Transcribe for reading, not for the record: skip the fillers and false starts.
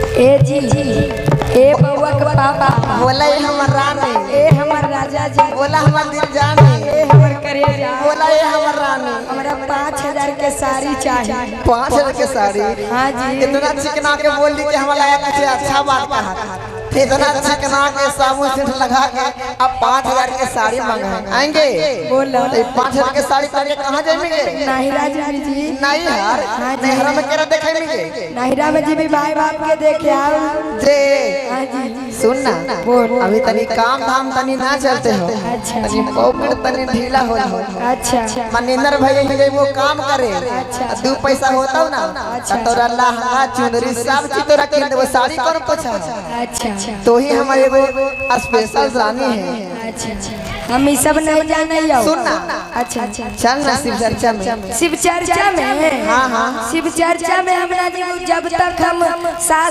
ए जी, ए बउआ के पापा। बोला ये हमर रानी। ए हमर राजा जी। बोला हमर दिल जानी। ए हमर करेजा। बोला ये हमर रानी। हमरा 5000 के साड़ी चाहिए। 5000 के साड़ी? हाँ जी। इतना चिकना के बोल दी कि हमारा लगा कुछ अच्छा बात कहा। इतना चिकना के साबुन सेंट लगा के अब 5000 के साड़ी मंगा आएंगे। बोलो। तो 5000 के साड़ी पहन के कहाँ जाएंगे? नाहिरा जी जी। नहीं यार। हाँ जी। नहरा में केरा देखेंगे। नाहिरा में जी भी भाई बाप के देखे आओ। जे। हाँ जी। सुन ना। बोल। अभी तनी काम धाम तनी ना चलते हो। अच्छा। तनी पॉकेट तनी ढीला हो। अच्छा। मनिंदर भैया के वो काम करे। अच्छा। दो पैसा होता ना। अच्छा। तोरा लहंगा चुनरी सब चीज तोरा किन देबो, साड़ी कौन पूछा। अच्छा। तो ही हमारे एगो स्पेशल रानी है। अच्छा, हम ई सब नहीं जाने हो। सुन ना। अच्छा अच्छा। चल ना शिव चर्चा में। शिव चर्चा में? हाँ, हाँ। शिव चर्चा में हमरा जी जब तक हम सास